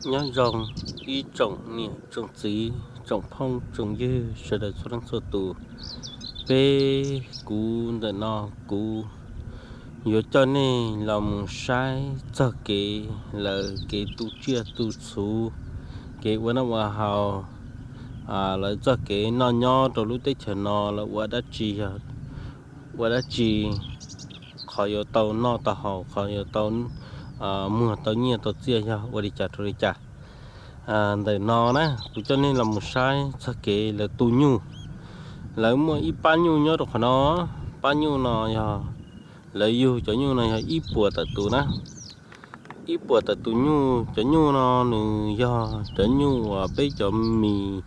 Nyob zoo ib tsoom niam tsoom txiv, tsoom phooj tsoom ywg sawv daws txhua leej txhua tus. Peb, kuv ntawm no kuv yuav coj nej los mus saib txog kev lawv kev tu tsiaj tu txhuv, kev ua noj ua haus, lawv txoj kev noj nyob rau lub teb chaws no lawv ua dab tsi, ua dab tsi, qhov yuav tau noj tau haus, qhov yuav tau muag tau nyiaj tau txiaj yog ua li cas rau li cas. Ntawm no na kuv coj nej los mus saib txog kev lawv tu nyuj. Lawv muaj ib pab nyuj nyob rau qhov no, pab nyuj no yog lawv yug cov nyuj no yog ib puas tawm tus na. Ib puas tawm tus nyuj, cov nyuj no nws yog cov nyuj uas peb cov mis,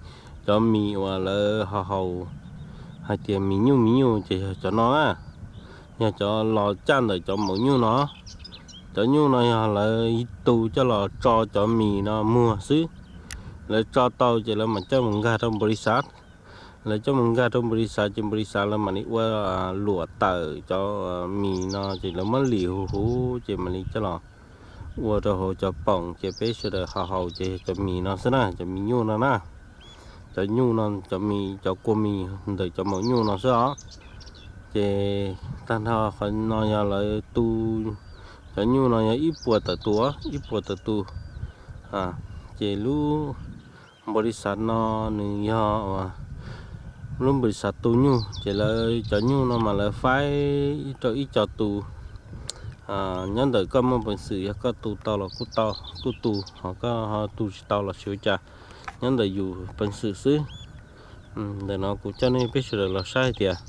cov mis uas lawv ho haus hais tias mis nyuj mis nyuj ces yog cov no na, yog cov los caj ntawm cov maum nyuj no. Cov nyuj no yog lawv tu coj los tso cov mis no muag xwb. Lawv tso tau ces lawv mam coj mus nkag rau npaus lis xav. Lawv coj mus nkag rau npaus lis xav ces npaus lis xav lawv mam li ua luam tawm cov mis no ces lawv muab lim huv huv ces mam li coj los ua rau hauv cov poom ces peb sawv daws ho haus ces yog cov mis no xwb na, cov mis nyuj no na. Cov nyuj no, cov mis, cov kua mis ntawm cov maum nyuj no xwb os. Ces tag nrho qhov no yog lawv tu, cov nyuj no yog ib puas tawm tus, ib puas tawm tus. Ces lub npaus lis xav no nws yog lub npaus lis xav tu nyuj ces lawv cov nyuj no mas lawv faib rau ib co tu. Nyob ntawm koj muaj peev xwm, yog koj tu tau los kuj tau, kuj tu, ho koj tu tsis tau los tsis ua cas, nyob ntawm yus peev xwm xwb. Ntawm no kuv coj nej peb sawv daws los saib hais tias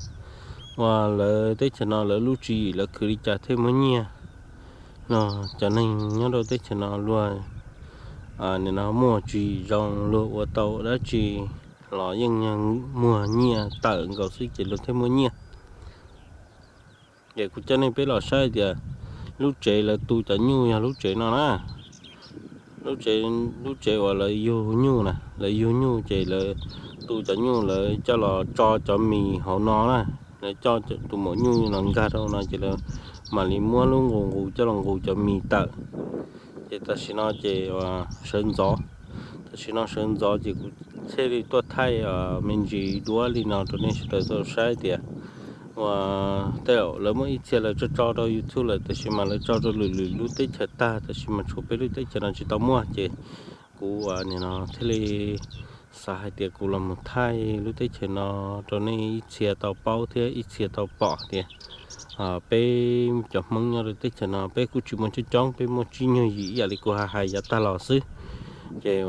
uas lawv teb chaws no lawv lub tswv yim lawv khwv li cas thiaj muaj nyiaj no. Cov neeg nyob rau teb chaws no luag nim no muaj tswv yim zoo, luag ua tau dab tsi los yeej muag nyiaj tawm nkaus xwb ces luag thiaj muaj nyiaj. Ces kuv coj nej peb los saib tias lub tsev lawv tu cov nyuj yog lub tsev no na. Lub tsev, lub tsev uas lawv yug nyuj na, lawv yug nyuj ces lawv tu cov nyuj lawv coj los tso cov mis hauv no na. Lawv coj tus maum nyuj los nkag rau no ces lawv mam li muab lub nqus nqus coj los nqus cov mis tawm. Ces tam sim no ces sawv ntxov, tam sim no sawv ntxov ces kuv thiaj li tuaj thaij me ntsis duab li no rau nej sawv daws tau saib tias uas tej zaum lawv muaj ib txhia lawv tso tso rau YouTube lawm tab sis mas lawv tso rau lwm lwm lub teb chaws tag tab sis mas tshuav peb lub teb chaws no tsis tau muaj ces kuv nim no thiaj li xav hais tias kuv los mus thaij lub teb chaws no rau nej ib txhia tau paub thiab ib txhia tau pom tias peb cov Hmoob nyob rau teb chaws no peb kuj tsis muaj coob coob, peb muaj tsib nyuag yim ib yam li kuv hais hais yav tag los xwb. Ces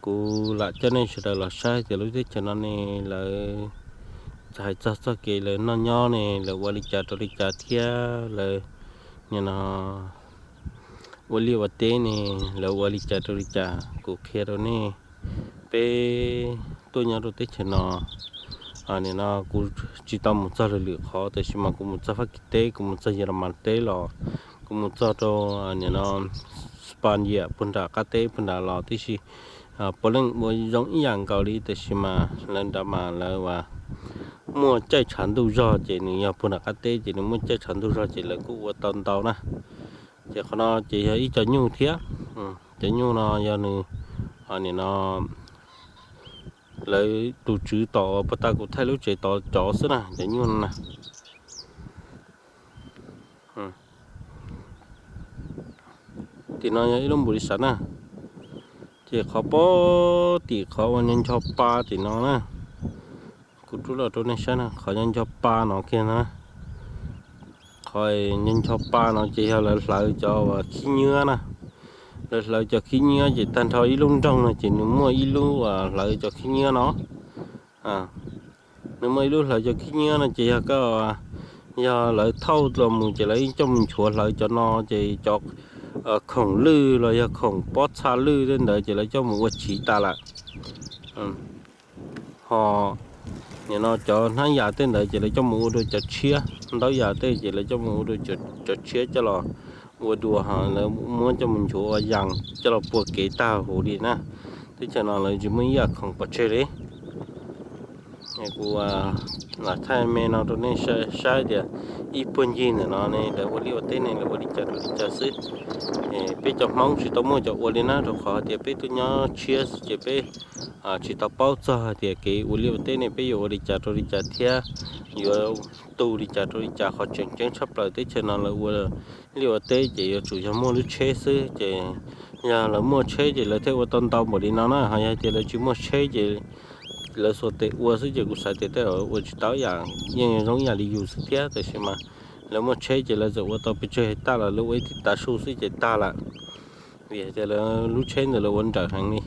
kuv lam coj nej sawv daws los saib tias lub teb chaws no ne lawv hais txog txoj kev lawv noj nyob ne lawv ua li cas rau li cas thiab lawv nim no ua liaj ua teb ne lawv ua li cas rau li cas kuv qhia rau nej. Peb tuaj nyob rau teb chaws no, nim no kuv tsis tau mus txog lwm lwm qhov tab sis mas kuv mus txog Fab Kis teb, kuv mus txog Yas Las Mas teb los, kuv mus txog rau nim no Spania puag nram qab teb puag nrad los tib si. Puav leej ua zoo ib yam nkaus li tab sis mas lawv nrad mas lawv muaj caij tshav ntuj zog ces nws yog puag nram qab teb ces nws muaj caij tshav ntuj zog ces lawv kuj ua tau ntau na. Ces qhov no ces yog ib co nyuj thiab. Cov nyuj no yog nws, nim no lawv tus tswv tom uas puag ta kuv thaij lub tsev tod cov xwb na, cov nyuj no na. Tim no yog ib lub npaus lis xav na. Ces qhov pem tim qhov uas nco nco pa tim no na, kuv rub los rau nej saib na, qhov nco nco pa no kiag na. Qhov nco nco pa no ces yog lawv hlawv cov uas khib nyiab na. Lawv hlawv cov khib nyiab ces tag nrho ib lub nroog no ces nws muaj ib lub uas hlawv cov khib nyiab no. Nws muaj ib lub hlawv cov khib nyiab no ces yog koj, yog lawv thauj los mus ces lawv coj mus nchuav hlawv cov no ces cov khoom lwj los yog khoom pob txha lwj tej ntawd ces lawv coj mus ua chiv tas lawm. Ho nim no cov hnab yas tej ntawd ces lawv coj mus ua rau cov tshiab, ntaub yas tej ces lawv coj mus ua rau cov tshiab coj los ua dua, ho lawv muab coj mus nchuav ua yas coj los pua kev tag huv li na. Teb chaws no lawv tsis muaj ib yam khoom pov tseg li. Kuv lam thaij me no rau nej saib tias Ib puag ncig ntawm no ne lawv ua liaj ua teb ne lawv ua li cas rau li cas xwb. Peb cov Hmoob tsis tau muaj cov ua li na, rau qhov tias peb tuaj nyob tshiab xwb ces peb tsis tau paub txog hais tias kev ua liaj ua teb ne peb yuav ua li cas rau li cas thiab yuav tu li cas rau li cas. Qhov tseem ceeb tshaj plaws teb chaws no lawv ua liaj ua teb ces yuav tsum yog muaj lub tsheb xwb. Ces yog lawv muaj tsheb ces lawv thiaj ua tau ntau npaum li no na. Ho yog tias lawv tsis muaj tsheb ces lawv xuas tes ua xwb ces kuv xav tias tej zaum ua tsis tau ib yam, yeej zoo ib yam li yus xwb thiab. Tab sis mas lawv muaj tsheb ces lawv txawm ua tau pes tsawg hais tag los lawv ua ib tib tav su xwb ces tag lawm. Vim hais tias lawv lub tsheb ntawd lawv ua nrawm heev li.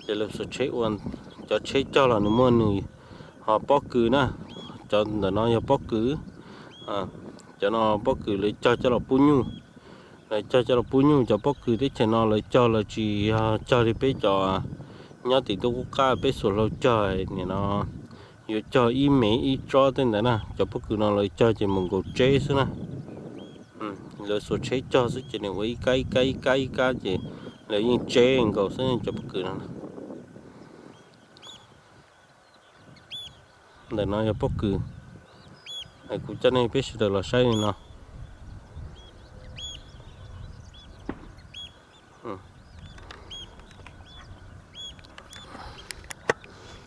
Ces lawv xuas tsheb ua, cov tsheb cog los nws muaj nws, ho pob kws na, cov ntawm no yog pob kws. Cov no pob kws lawv cog coj los pub nyuj. Lawv cog coj los pub nyuj. Cov pob kws teb chaws no lawv cog lawv tsis yog cog li peb cov nyob tim ntuj qub qab peb xuas hlau cog nim no yuav cog ib me ib tsob tej ntawd na. Cov pob kws no lawv cog ces mus nkaus tseb xwb na. Lawv xuas tsheb cog xwb ces nws ua ib kab ib kab ib kab ib kab ces lawv yeej tseb nkaus xwb cov pob kws no. Ntawm no yog pob kws. Kuv coj nej peb sawv daws los saib li no.